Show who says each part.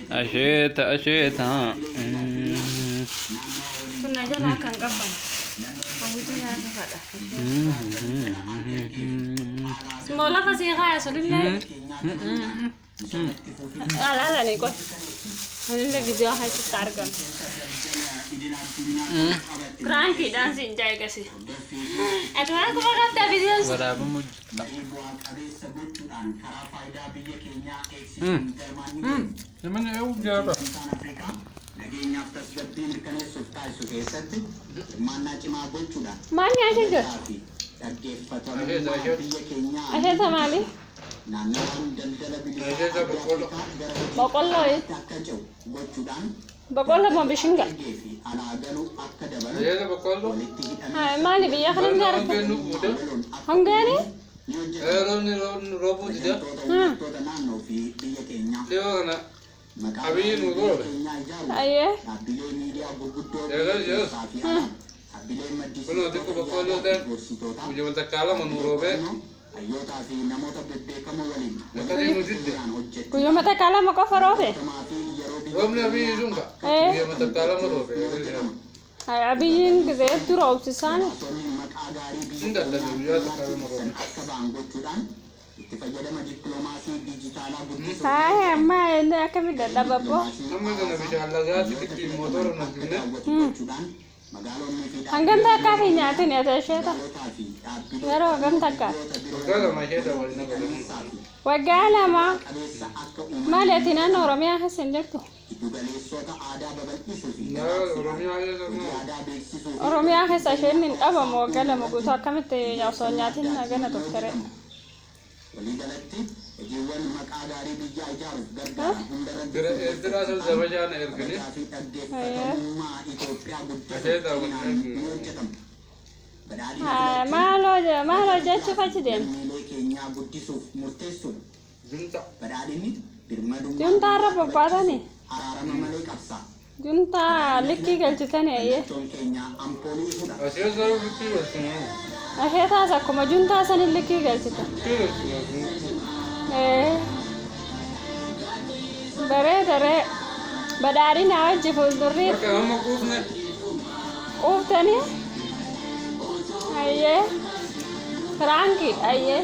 Speaker 1: Asheeta asheeta.
Speaker 2: Kun na jalaa kan qabban. Hawwitu nyaata fadha. Simboo lafa sii kaaya sunillee. Alaalanii qoy. Anillee viidiyoo keessatti argama. Piraankiidhaan siin jaayigasi. Ati waan kuma qabdaa viidiyoon sun.
Speaker 1: Waraabamu jirta. Namni eewu jaaba.
Speaker 2: Maal nyaachuu jirta?
Speaker 1: Asheeta asheeta.
Speaker 2: Asheeta maali?
Speaker 1: Asheeta boqqolloo.
Speaker 2: Boqqolloo. Boqqolloo moo bishinga?
Speaker 1: Asheeta boqqolloo.
Speaker 2: Maali biyya kana hin
Speaker 1: Barna
Speaker 2: argamu?
Speaker 1: hongeen nu fuute.
Speaker 2: Hongeeni?
Speaker 1: Roobni roobni roobuu dida. Dhiyoo kana Abiyyi nu roobe.
Speaker 2: Ayyee.
Speaker 1: Eegas yees. Kunoo xiqqoo boqqolloo ta'e guyyuma takkaa lama nu roobee. Akkasii nu didde.
Speaker 2: Guyyuma takkaa lama qofa roobe?
Speaker 1: Roobni Abiyyi sun ka. Guyyuma takkaa lama roobe.
Speaker 2: Abiyyiin gizee hedduu roobsisaan.
Speaker 1: Hin dadhabe guyyaa takkaa lama roobe.
Speaker 2: Haaya amma inni akkamitti dadhaba abboo?
Speaker 1: Amma kana bishaan lagaatti xiqqii mootora nu finne.
Speaker 2: Hangam takkaa fi nyaatin ati asheeta? Yeroo hangam takkaa?
Speaker 1: Waggaa lama isheeta waliin agarra.
Speaker 2: Waggaa lama. Maali ati naannoo Oromiyaa keessa hin jirtu?
Speaker 1: Oromiyaa keessa immoo
Speaker 2: Oromiyaa keessa isheen hin dhabamu waggaa 2 guutuu akkamitti osoo hin nyaatin hagana turtere?
Speaker 1: Gara Eertiraa sun zabajaa na ergine asheetaa waliin ergine.
Speaker 2: Maal hojjechuuf achi deemte?
Speaker 1: Junta.
Speaker 2: Juntaa irra bobbaatanii? Juntaa likkii galchitanii ayyee.
Speaker 1: Asheetaa likkii galchine.
Speaker 2: Asheetaas akkuma juntaa sanin likkii galchite.
Speaker 1: Likkii galchine.
Speaker 2: Ee. Bareeda ree. Badhaadhina wajji fuuldurri
Speaker 1: Bakka amma quufne.
Speaker 2: quuftanii. Ayyee. Firaankiidha ayyee.